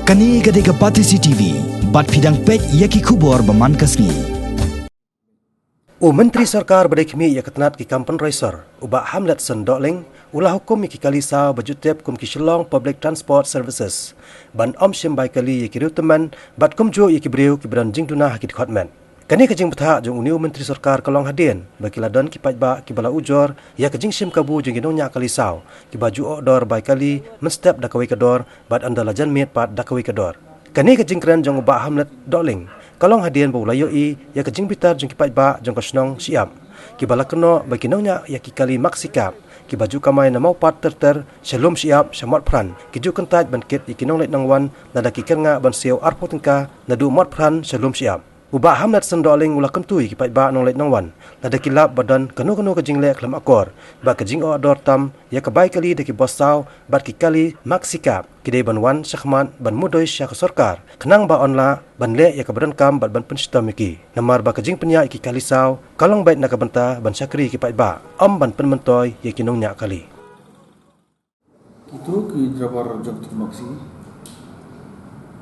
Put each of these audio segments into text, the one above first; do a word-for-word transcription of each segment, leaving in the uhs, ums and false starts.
Kane ka dei ka Batesi T V, bad phi dang peit ïa ki khubor ba man ka sngi. U Myntri Sorkar ba dei khmih ïa ka tnat ki kam pynroi sor, u Bah Hamletson Dohling, u la hukum ïa ki kali saw ba ju tip kum ki Shillong Public Transport Services ban ym shim bai kali ïa ki riewtymmen bad kumjuh ïa ki briew kiba don jingduna ha ki dkhot met. Kane ka jingbthah jong une u Myntri Sorkar ka long hadien ba ki la don ki paidbah kiba la ujor ïa ka jingshim kabu jong ki nongñiah kali saw kiba ju oh dor bai kali mynstep da kawei ka dor bad ynda la jan miet pat da kawei ka dor. Kane ka jingkren jong u Bah Hamlet Dohling ka long hadien ba u la ïohi ïa ka jingbitar jong ki paidbah jong ka shnong Shiap kiba la kynnoh ba ki nongñiah ïa ki kali Maxi Cab kiba ju kamai na Mawpat ter ter sha Lum Shiap sha Motphran ki ju kyntait ban kit ïa ki nongleit nongwan lada ki kyrngah ban siew arphew tyngka naduh Motphran sha Lum Shiap. U Bah Hamletson Dohling u la kyntu ïa ki paidbah nongleit nongwan lada ki lap ba don kano kano ka jingleh khlem akor bad ka jing-oh dor tam ïa ka bai kali da ki bos saw bad ki kali Maxi Cab, ki dei ban wan shakhmat ban mudui sha ka sorkar khnang ba yn lah ban leh ïa kaba donkam bad ban pynshitom ïa ki. Namar ba ka jingpynïaid ïa ki kali saw ka long beit na ka bynta ban shakri ïa ki paidbah, ym ban pynmyntoi ïa ki nongñiah kali. Kito ki driver jong ki Maxi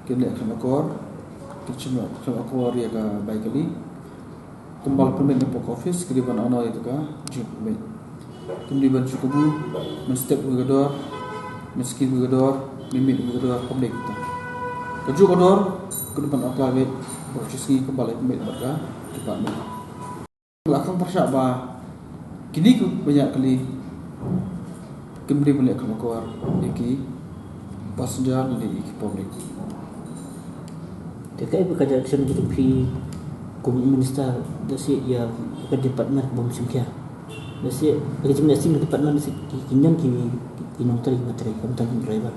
ki leh khlem akor, ki shim khlem akor ïa ka bai kali. Kumba la pynmih na post office, ki dei ban anoi ïa ka jingpynmih. Kim dei ban shu kabu mynstep ïa ka dor, mynskhem ïa ka dor, mynmiet ïa ka dor, kumne kita. Kajuh ka dor ka dei ban apply beit baroh shi sngi kumba la pynmih bad ka department. La khang pyrshah ba kine ki ba ñiah kali kim dei ban leh khlem akor ïa ki passenger ne ïa ki public. Te kaei ba ka direction ka jong phi kum minister, da shi ïa ka department bym shim khia? Da shi ka jingïaseng ka department, da shi ki, ki ñion ki, ki nongtrei ba trei, kam tang driver.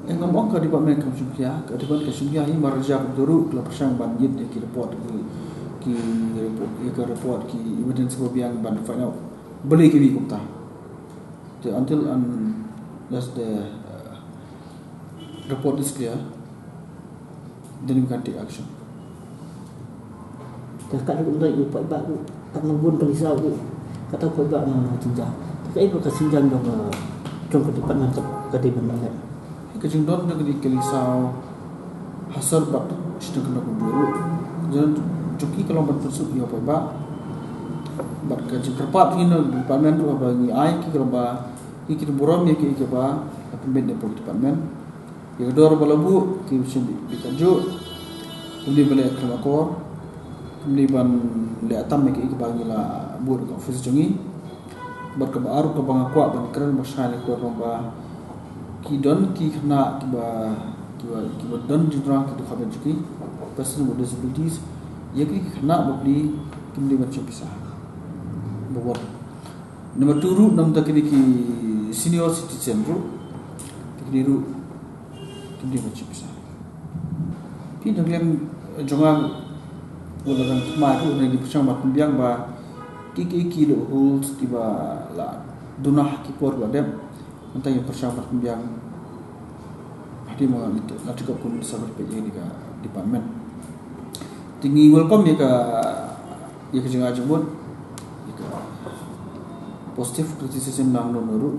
Eh, ngam ong ka department kam shim khia, ka department ka shim khia hi, mar ja kumta ruh ka la pyrshang ban ïit ïa ki report, ki, ki report, ïa ka report, ki evidence ba biang ban find out balei kiwei kumta. Te until unless the, uh, report is clear, then we can take action. Te ka dei kumta ïa u paidbah ruh, tang nang bun kali saw ruh, kata u paidbah nang, nang jingjia. Te kaei ba ka jingjia jong, eh, jong ka department ka, ka dei ban leh? Ka jingdon jong kine ki kali saw ha sor bad shiteng kyndoh kumjuh ruh. Ka jingdon jong ki ka long ban pynsuk ïa u paidbah. Bad ka jingkyrpad jong ngi na department ruh haba ngi ai ki, ka long ba ngi, ki burom ïa ki, ïa kiba la pynbeit na pdeng department. Ïa ka dor ba la buh ki shim beit kajuh. Kim dei ban leh khlem akor. Kim dei ban leh tam ïa ki, ïa kiba ngi la buh ha office jong ngi. Bad kaba ar ruh kaba nga kwah ban kren ba shai ne kor ba ki don ki khynnah kiba, kiba, kiba don jingrwai ki dkhot jong ki, person with disabilities. Ïa ki khynnah bapli kim dei ban shim pisa. Ba wat. Number two ruh, namar kine ki senior citizen ruh, kine ruh kim dei ban shim pisa. Phi, na ka liang jong nga, wat la dang thymmai ruh, ngi pyrshang ban pynbiang ba ki, ki, ki loopholes kiba la duna ha ki por ba la dep. Mynta ngi pyrshang ban pynbiang. Hadien ba la, la tikop kum sa ba peit ïa ka department. Te ngi welcome ïa ka, ïa ka jingai jingmut, ïa ka positive criticism na mano mano ruh.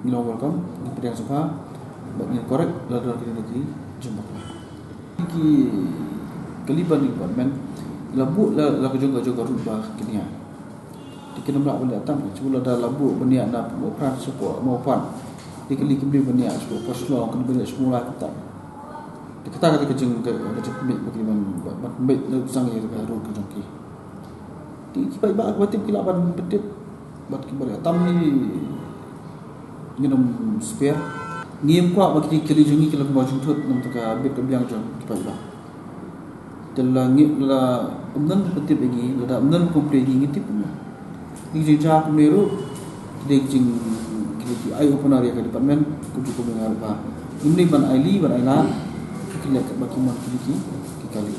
Ngi long welcome, ngi pdiang sngewbha bad ngin correct lada don kine ki jingbakla. Ki kali ba department la buh la, la ka jong ka jong ka route ba kine. Te kin ym lah ban leh tam, shu lada la buh ban ïa na Mawphran sha Mawpat. Te kali kim dei ban ïa sha Shillong, kim dei ban ïa sha Mawlai kumta. Te kata ka dei ka jing, ka, ka jingpynbeit ba ki ban, ban pynbeit na u sang ïa ka route ka jong ki. Te ki paidbah kiba tip ki lah ban pyntip. Bad kiba leh tam hi ngin ym spare. Ngim kwah ba kine ki kali jong ngi ki long kumba jingthut namar ka bit ka biang jong ki paidbah. Te la ngi, la ym don pyntip ïa ngi, lada ym don complain ïa ngi, ngi tip kumno? Ki jingjia kumne ruh ki dei ki jing, ki dei ki eye opener ïa ka department, kumjuh kumne nga ruh ba ngim dei ban ailad, ban ailad ïa ki leh katba ki mon kine ki, ki kali.